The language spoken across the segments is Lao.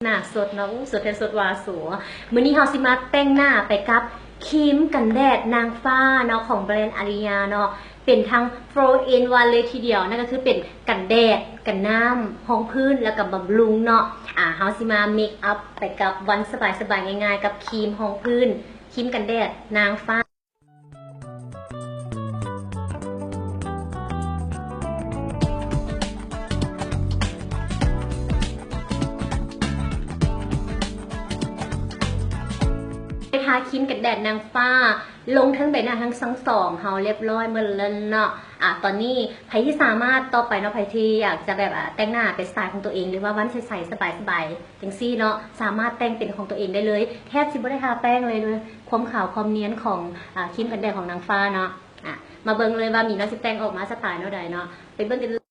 ໜ້າສົດເນາະ ອູ້ ສົດແທ້ສົດວ່າ ສວຍ. ມື້ນີ້ເຮົາຊິມາແຕ່ງໜ້າໄປກັບຄຣີມກັນແດດນາງຟ້າເນາະ ຂອງແບຣນອາລິຍາເນາະ ເປັນທັງ four in one ເລີຍທີດຽວ ນັ້ນກໍຄືເປັນກັນແດດ ກັນນ້ຳ ຮອງພື້ນ ແລ້ວກໍບຳລຸງເນາະ. ອາ ເຮົາຊິມາເມກອັບໄປກັບວັນສະບາຍໆ ງ່າຍໆ ກັບຄຣີມຮອງພື້ນ ຄຣີມກັນແດດນາງຟ້າ. ໄດ້ທາຄຣີມກັນແດດນາງຟ້າລົງເທິງໃບໜ້າທັງສອງເຮົາຮຽບຮ້ອຍໝົດແລ້ວເນາະ. ອາ ຕອນນີ້ໃຜທີ່ສາມາດ ຕໍ່ໄປເນາະ ໃຜທີ່ຢາກຈະແບບ ອາ ແຕ່ງໜ້າເປັນສະໄຕຂອງຕົວເອງ ຫຼືວ່າວັນໃສໆ ສະບາຍໆ ຈັ່ງຊີ້ເນາະ ສາມາດແຕ່ງເປັນຂອງຕົວເອງໄດ້ເລີຍ ແທບຊິບໍ່ໄດ້ທາແປ້ງເລີຍ ເລີຍ ຄວາມຂາວຄວາມນຽນຂອງ ອາ ຄຣີມກັນແດດຂອງນາງຟ້າເນາະ. ອາ ມາເບິ່ງເລີຍວ່າມີນາຊິແຕ່ງອອກມາສະໄຕແນວໃດເນາະ ໄປເບິ່ງກັນເລີຍ.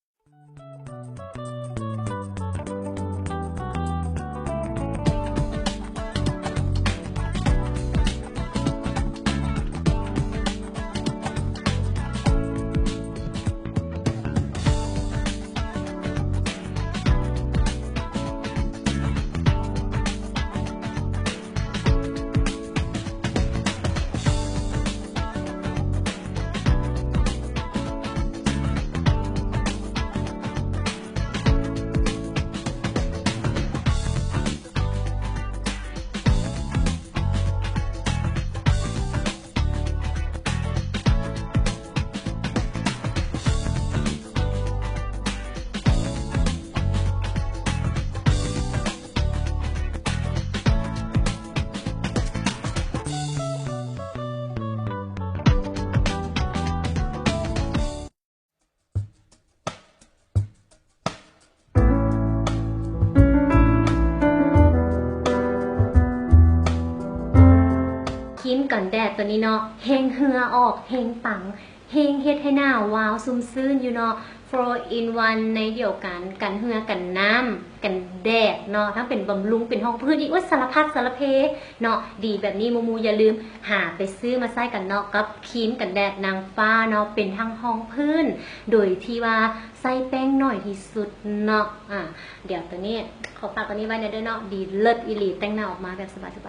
ຄຣີມກັນແດດຕົວນີ້ເນາະ ເຮັງເຫື່ອອອກ ເຮັງປັງ ເຮັງເຮັດໃຫ້ໜ້າວາວຊຸ່ມຊື່ນຢູ່ເນາະ four in one ໃນດຽວກັນ ກັນເຫື່ອ ກັນນ້ຳ ກັນແດດເນາະ ທັງເປັນບຳລຸງ ເປັນຮອງພື້ນອີກ ໂອ້ຍ ສາລະພັດສາລະເພເນາະ. ດີແບບນີ້ໝູ່ໆຢ່າລືມຫາໄປຊື້ມາໃຊ້ກັນເນາະ ກັບຄຣີມກັນແດດນາງຟ້າເນາະ ເປັນທັງຮອງພື້ນ ໂດຍທີ່ວ່າໃຊ້ແປ້ງໜ້ອຍທີ່ສຸດເນາະ. ອາ ດຽວຕົວນີ້ ຂໍຝາກຕົວນີ້ໄວ້ແດ່ເດີເນາະ ດີເລີດອີ່ຫຼີ ແຕ່ງໜ້າອອກມາແບບສະບາຍໆ.